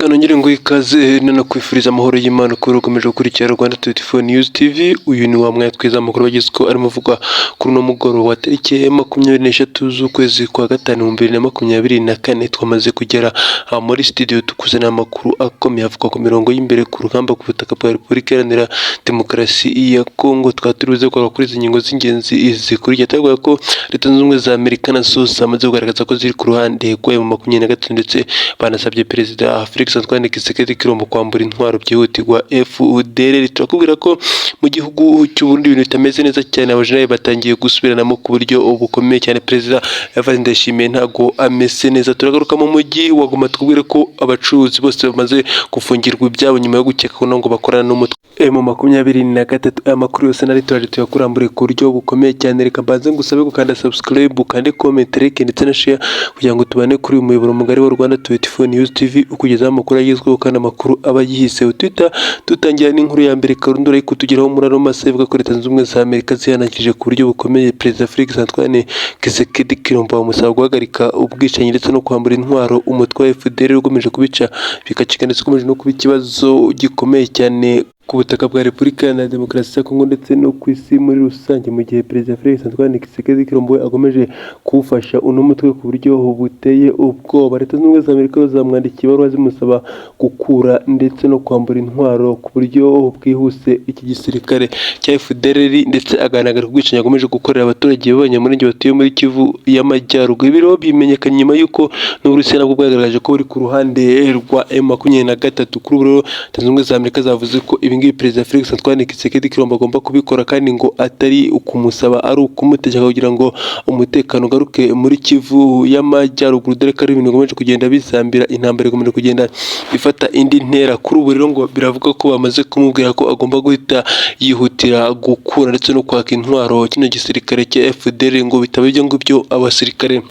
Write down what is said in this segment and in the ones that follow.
Reka nongere nguhe ikaze nanakwifuriza amahoro y'Imana kuba ukomeje gukurikira Rwanda 24 News TV. Uyu ni wa mwanya twiza amakuru bagezweho arimo avugwa kuri uno mugoroba wa tariki 23 z'ukwezi kwa gatanu 2024. Twamaze kugera muri studio tukuzanira amakuru akomeye avugwa ku mirongo y'imbere ku rugamba ku butaka bwa Repubulika Iharanira Demokarasi ya Kongo. Tukaba turi buze kugaruka kuri izi ngingo z'ingenzi zikurikira. Turavuga ko Leta Zunze Ubumwe za Amerika nazo zamaze kugaragaza ko ziri ku ruhande rwa M23, ndetse banasabye Perezida Felix Antoine Tshisekedi Tshilombo kwambura intwaro byihutirwa FDLR. Turakubwira ko mu gihugu cy'u Burundi ibintu bitameze neza cyane, abajenerali batangiye gusubiranamo ku buryo bukomeye cyane. Perezida Evariste Ndayishimiye ntago ameze neza. Turagaruka mu mujyi wa Goma tukubwire ko abacuruzi bose bamaze gufungirwa ibyabo nyuma yo gukeka ko ngo bakorana n'umutwe M23. Aya makuru yose nari turaje tuyakurambure ku buryo bukomeye cyane. Reka mbanze ngusabe gukanda subscribe, ukande comment, like ndetse na share kugira ngo tubane kuri uyu muyoboro mugari wa Rwanda 24 News TV ukugezaho amakuru agezweho kandi amakuru aba yihise. Twitter dutangira n'inkuru ya mbere karundura ariko kutugeraho muri ano masaha, ivuga ko Leta Zunze Ubumwe za Amerika zihanangirije ku buryo bukomeye Perezida Felix Antoine Tshisekedi Tshilombo, bamusaba guhagarika ubwicanyi ndetse no kwambura intwaro umutwe wa FDLR ukomeje kubica bigacika, ndetse ukomeje no kuba ikibazo gikomeye cyane ku butaka bwa Repubulika Iharanira Demokarasi ya Kongo ndetse no ku isi muri rusange, mu gihe Perezida Felix Antoine Tshisekedi Tshilombo we akomeje kuwufasha uno mutwe ku buryo buteye ubwoba. Leta Zunze Ubumwe za Amerika zamwandikiye ibaruwa zimusaba gukura ndetse no kwambura intwaro ku buryo bwihuse iki gisirikare cya FDLR, ndetse agaragara ubwicanyi akomeje gukorera abaturage b'Abanyamulenge batuye muri Kivu y'Amajyaruguru. Ibi rero bimenyekanye nyuma y'uko n'Uburusiya nabwo bwagaragaje ko buri ku ruhande rwa M23. Kuri ubu rero Leta Zunze Ubumwe za Amerika zavuze ko ibi ngibi Perezida Felix Antoine Tshisekedi Tshilombo agomba kubikora, kandi ngo atari ukumusaba, ari ukumutegeka kugira ngo umutekano ugaruke muri Kivu y'Amajyaruguru, dore ko ari ibintu bikomeje kugenda bizambira, intambara ikomeje kugenda ifata indi ntera. Kuri ubu rero ngo biravuga ko bamaze kumubwira ko agomba guhita yihutira gukura ndetse no kwaka intwaro kino gisirikare cya FDLR, ngo bitaba ibyo ngibyo abasirikare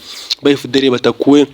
ba FDLR batakuwe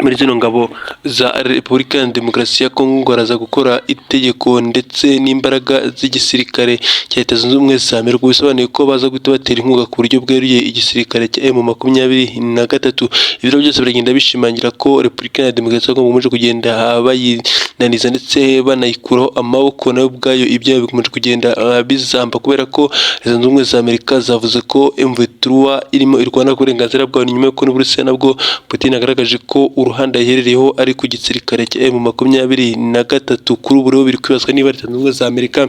muri zino ngabo za Repubulika ya Demokarasi ya Kongo, ngo baraza gukora itegeko ndetse n'imbaraga z'igisirikare cya Leta Zunze Ubumwe za Amerika, bisobanuye ko baza guhita batera inkunga ku buryo bweruye igisirikare cya M23. Ibiro byose biragenda bishimangira ko Repubulika ya Demokarasi ya Kongo ikomeje kugenda bayinaniza ndetse banayikuraho amaboko nayo ubwayo, ibyayo bikomeje kugenda bizamba, kubera ko Leta Zunze Ubumwe za Amerika zavuze ko M23 irimo irwana ku burenganzira bwayo, nyuma y'uko n'Uburusiya nabwo Putin agaragaje ko uruhande aherereye ari ku gisirikare cya M23. Kuri ubu rero biri kwibazwa niba Leta Zunze Ubumwe za Amerika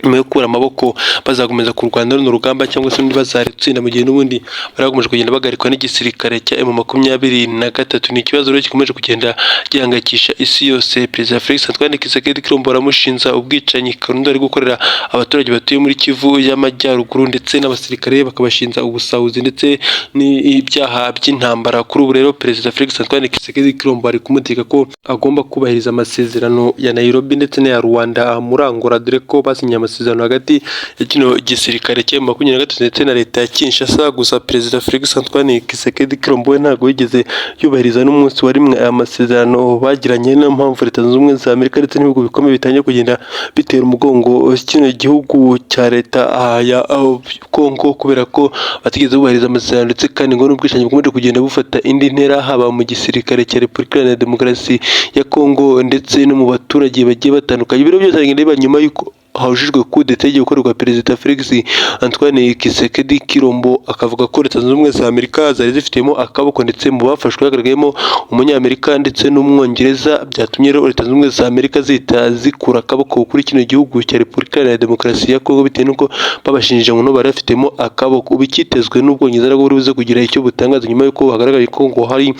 nyuma yo gukura amaboko bazakomeza kurwana runo rugamba cyangwa se undi bazarutsinda, mu gihe n'ubundi bari bakomeje kugenda bagarikwa n'igisirikare cya M23. Ni ikibazo rero gikomeje kugenda gihangayikisha isi yose. Perezida Felix Antoine Tshisekedi Tshilombo baramushinja ubwicanyi karundura ari gukorera abaturage batuye muri Kivu y'Amajyaruguru, ndetse n'abasirikare bakabashinja ubusahuzi ndetse n'ibyaha by'intambara. Kuri ubu rero Perezida Felix Antoine Tshisekedi Tshilombo ari kumutegeka ko agomba kubahiriza amasezerano ya Nairobi ndetse n'aya Luanda muri Angola, dore ko basinye amasezerano hagati ya kino gisirikare cya M23 ndetse na leta ya Kinshasa. Gusa Perezida Felix Antoine Tshisekedi Tshilombo we ntabwo yigeze yubahiriza n'umunsi wa rimwe aya masezerano bagiranye. Niyo mpamvu Leta Zunze Ubumwe za Amerika ndetse n'ibihugu bikomeye bitangiye kugenda bitera umugongo kino gihugu cya leta ya Kongo, kubera ko batigeze bubahiriza amasezerano, ndetse kandi ngo n'ubwicanyi bukomeje kugenda bufata indi ntera haba mu gisirikare cya Repubulika Iharanira Demokarasi ya Kongo ndetse no mu baturage bagiye batandukanye. Ibiro byose bigenda biba nyuma y'uko hahujijwe kudeta igiye gukorerwa Perezida Felix Antoine Tshisekedi Tshilombo, akavuga ko Leta Zunze Ubumwe za Amerika zari zifitemo akaboko, ndetse mu bafashwe hagaragayemo Umunyamerika ndetse n'Umwongereza. Byatumye rero Leta Zunze Ubumwe za Amerika zihita zikura akaboko kuri kino gihugu cya Repubulika Iharanira Demokarasi ya Kongo, bitewe n'uko babashinjije ngo bari bafitemo akaboko. Ubu icyitezwe n'Ubwongereza nabwo buri buze kugira icyo butangaza nyuma y'uko hagaragaye ko ngo hari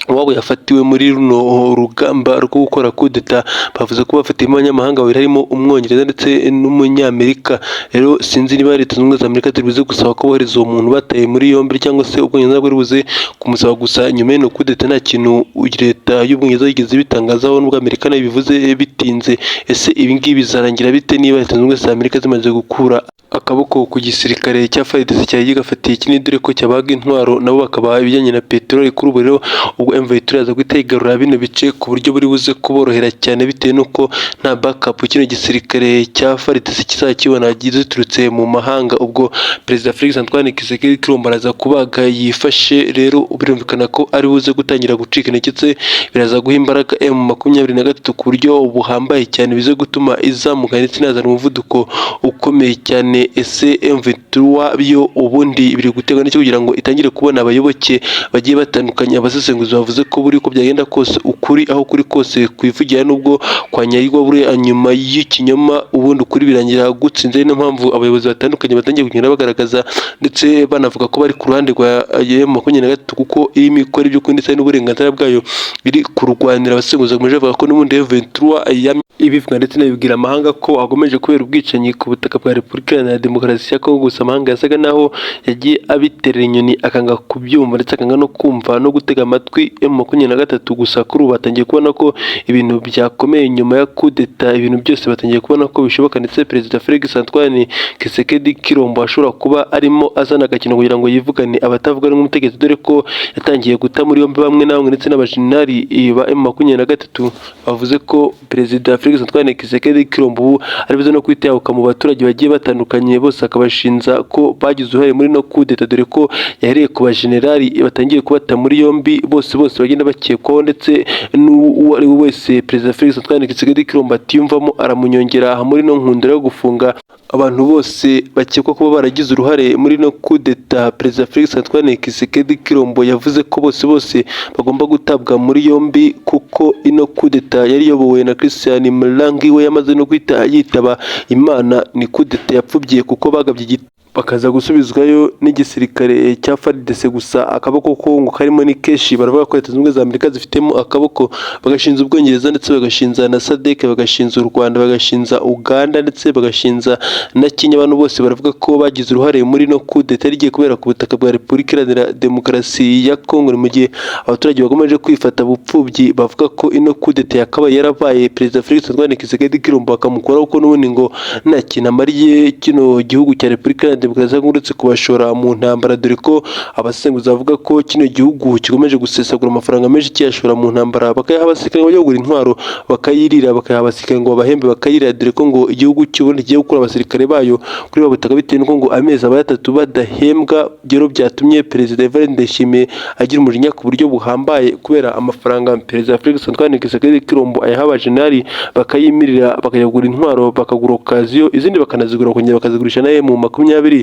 uwabo yafatiwe muri runo rugamba rwo gukora kudeta. Bavuze ko bafatiyemo abanyamahanga babiri harimo Umwongereza ndetse n'Umunyamerika. Rero sinzi niba Leta Zunze Ubumwe za Amerika ziri buze gusaba ko bohereza uwo muntu bataye muri yombi, cyangwa se Ubwongereza bwari buze kumusaba. Gusa nyuma y'ino kudeta nta kintu leta y'Ubwongereza yigeze ibitangazaho, nubwo Amerika nayo bivuze bitinze. Ese ibi ngibi bizarangira bite niba Leta Zunze Ubumwe za Amerika zimaze gukura Akaboko ku gisirikare cya FARDC cyari gifatiye kinini, dore ko cyabaga intwaro nabo bakabaha ibijyanye na peteroli. Kuri ubu rero ubwo M23 yaza guhita yigarurira bino bice ku buryo buri buze kuborohera cyane, bitewe n'uko nta backup kino gisirikare cya FARDC kizajya kibona ziturutse mu mahanga. Ubwo Perezida Felix Antoine Tshisekedi Tshilombo araza kubaga yifashe. Rero birumvikana ko ari buze gutangira gucika intege, ndetse biraza guha imbaraga M23 ku buryo buhambaye cyane, bize gutuma izamuka ndetse inazana umuvuduko ukomeye cyane. Ese M23 byo ubundi biri guterwa n'icyo kugira ngo itangire kubona abayoboke bagiye batandukanye? Abasesenguzi bavuze ko buri uko byagenda kose, ukuri aho kuri kose kwivugira, nubwo kwanyagirwa buriya nyuma y'ikinyoma ubundi ukuri birangira gutsinze. Ari niyo mpamvu abayobozi batandukanye batangiye kugenda bagaragaza ndetse banavuga ko bari ku ruhande rwa M23, kuko irimo ikora iby'ukuri ndetse n'uburenganzira bwayo biri kurwanira. Abasesenguzi bakomeje bavuga ko n'ubundi M23 yamye ibivuga ndetse inabibwira amahanga ko akomeje kubera ubwicanyi ku butaka bwa Repubulika Iharanira Demokarasi ya Kongo, gusa amahanga yasaga naho yagiye abiterera inyoni, akanga kubyumva ndetse akanga no kumva no gutega amatwi M23. Gusa kuri ubu batangiye kubona ko ibintu byakomeye nyuma ya kudeta, ibintu byose batangiye kubona ko bishoboka, ndetse Perezida Felix Antoine Tshisekedi Tshilombo ashobora kuba arimo azana agakino kugira ngo yivugane abatavuga rumwe n'umutegetsi, dore ko yatangiye guta muri yombi bamwe na bamwe ndetse n'abajenerali ba M23. Bavuze ko Perezida Felix Antoine Tshisekedi Tshilombo ubu ari buze no kwitabuka mu baturage bagiye batandukanye bose, akabashinja ko bagize uruhare muri no kudeta, dore ko yahereye ku bajenerali batangiye kubata muri yombi bose bose bagenda bakekwaho, ndetse n'uwo ari we wese Perezida Felix Antoine Tshisekedi Tshilombo atiyumvamo aramunyongera muri no nkundura yo gufunga abantu bose bakekwa kuba baragize uruhare muri no kudeta. Perezida Felix Antoine Tshisekedi Tshilombo yavuze ko bose bose bagomba gutabwa muri yombi, kuko ino kudeta yari iyobowe na Christian Murangi, we yamaze no guhita yitaba Imana. Ni kudeta yapfubye kuko bagabye bakaza gusubizwayo n'igisirikare cya FARDC, gusa akaboko ko ngo karimo ni kenshi. Baravuga ko Leta Zunze Ubumwe za Amerika zifitemo akaboko, bagashinza Ubwongereza, ndetse bagashinza na SADC, bagashinza u Rwanda, bagashinza Uganda, ndetse bagashinza na Kenya. Abantu bose baravuga ko bagize uruhare muri no kudeta yari igiye kubera ku butaka bwa Repubulika Iharanira Demokarasi ya Kongo, mu gihe abaturage bakomeje kwifata bupfubyi, bavuga ko ino kudeta yakabaye yarabaye Perezida Felix Antoine Tshisekedi Tshilombo bakamukuraho, kuko n'ubundi ngo nta kintu amariye kino gihugu cya Repubulika Iharanira Demokarasi ya Kongo uretse kubashora mu ntambara, dore ko abasesenguzi bavuga ko kino gihugu gikomeje gusesagura amafaranga menshi kiyashora mu ntambara, bakayaha abasirikare ngo bajye kugura intwaro bakayirira, bakayaha abasirikare ngo babahembe bakayirira, dore ko ngo igihugu cy'Uburundi kigiye gukura abasirikare bayo kuri ubu butaka bitewe n'uko ngo amezi abaye 3 badahembwa. Rero byatumye Perezida Evariste Ndayishimiye agira umujinya ku buryo buhambaye, kubera amafaranga Perezida Felix Antoine Tshisekedi Tshilombo ayaha abajenerali bakayimirira, bakajya kugura intwaro, bakagura occasion, izindi bakanazigura bakongera bakazigurisha na M23.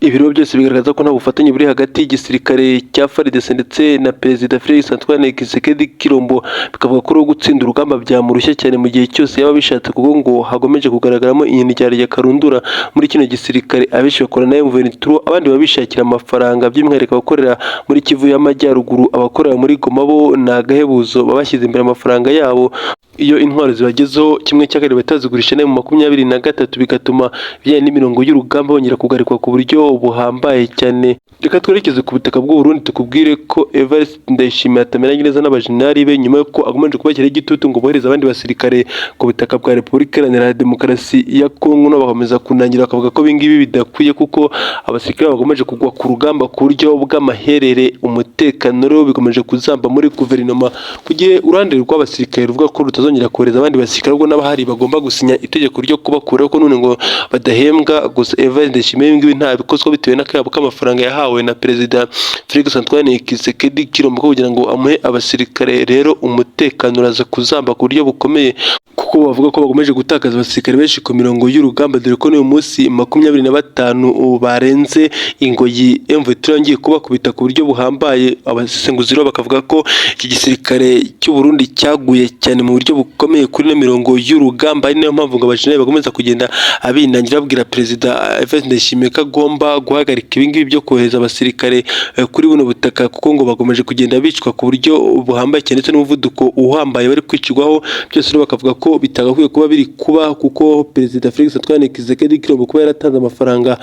Ibiro byose bigaragaza ko nta bufatanye buri hagati y'igisirikare cya FARDC ndetse na Perezida Felix Antoine Tshisekedi Tshilombo, bikavuga ko gutsinda urugamba byamurushya cyane mu gihe cyose yaba abishatse, kuko ngo hagomeje kugaragaramo inyoni karundura muri kino gisirikare. Abenshi bakora na M23, abandi babishakira amafaranga, by'umwihariko abakorera muri Kivu y'Amajyaruguru. Abakorera muri Goma bo ni agahebuzo, baba bashyize imbere amafaranga yabo. Iyo intwaro zibagezeho, kimwe cya kabiri batazigurisha M23, bigatuma ibijyanye n'imirongo y'urugamba bongera kugarikwa ku buryo buhambaye cyane. Reka twerekeze ku butaka bw'u Burundi, tukubwire ko Evariste Ndayishimiye atameranye neza n'abajenerali be, nyuma y'uko akomeje kubashyiraho igitutu ngo bohereze abandi basirikare ku butaka bwa Repubulika Iharanira Demokarasi ya Kongo, nabo bagakomeza kunangira, bakavuga ko ibingibi bidakwiye, kuko abasirikare bakomeje kugwa ku rugamba ku buryo bw'amaherere. Umutekano rero bikomeje kuzamba muri guverinoma, ku gihe uruhande rw'abasirikare ruvuga ko rutazongera kohereza abandi basirikare, ubwo n'abahari bagomba gusinya itegeko ryo kubakuraho, ko none ngo badahembwa. Gusa Evariste Ndayishimiye ibingibi ntabikozwa, bitewe n'akayabo k'amafaranga yahawe na Perezida Felix Antoine Tshisekedi Tshilombo kugira ngo amuhe abasirikare. Rero umutekano uraza kuzamba ku buryo bukomeye, kuko bavuga ko bakomeje gutakaza abasirikare benshi ku mirongo y'urugamba, dore ko n'uyu munsi 25 barenze ingoyi M23 yongeye kubakubita ku buryo buhambaye. Abasesenguzi rero bakavuga ko iki gisirikare cy'u Burundi cyaguye cyane mu buryo bukomeye kuri ino mirongo y'urugamba, ari nayo mpamvu ngo abajenerali bakomeza kugenda abinangira, babwira Perezida Evariste Ndayishimiye ko agomba bagomba guhagarika ibingibi byo kohereza abasirikare kuri buno butaka, kuko ngo bakomeje kugenda bicwa ku buryo buhambaye cyane ndetse n'umuvuduko uhambaye bari kwicirwaho. Byose rero bakavuga ko bitagakwiye kuba biri kuba, kuko Perezida Felix Antoine Tshisekedi Tshilombo kuba yaratanze amafaranga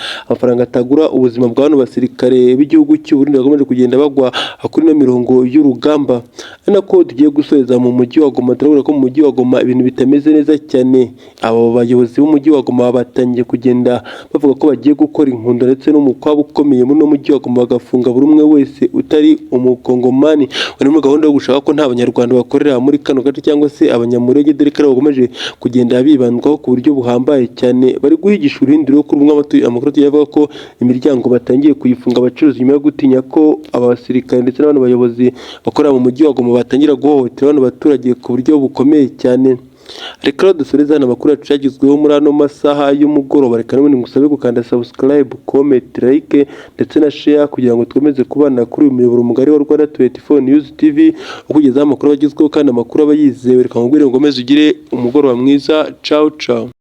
atagura ubuzima bwa bano basirikare b'igihugu cy'u Burundi bakomeje kugenda bagwa kuri ino mirongo y'urugamba. Ari nako tugiye gusoreza mu mujyi wa Goma. Turabona ko mu mujyi wa Goma ibintu bitameze neza cyane. Abo bayobozi b'umujyi wa Goma batangiye kugenda bavuga ko bagiye gukora inkundo ndetse n'umukwabu ukomeye muri uno mujyi wa Goma, bagafunga buri umwe wese utari umukongomani. Bari muri gahunda yo gushaka ko nta banyarwanda bakorera muri kano gace cyangwa se abanyamurenge, dore ko aribo bakomeje kugenda bibandwaho ku buryo buhambaye cyane. Bari guhigisha uruhinduro kuri umwe. Amakuru tugiye avuga ko imiryango batangiye kuyifunga abacuruzi, nyuma yo gutinya ko aba basirikare ndetse n'abandi bayobozi bakorera mu mujyi wa Goma batangira guhohotera bano baturage ku buryo bukomeye cyane. Reka rero dusoreze hano amakuru yacu yagezweho muri ano masaha y'umugoroba. Reka n'ubundi ngusabe gukanda subscribe, comment, like ndetse na share kugira ngo dukomeze kubana kuri uyu muyoboro mugari wa Rwanda 24 News TV, ukugezaho amakuru agezweho kandi amakuru aba yizewe. Reka nkubwire ngo ukomeze ugire umugoroba mwiza. Ciao ciao.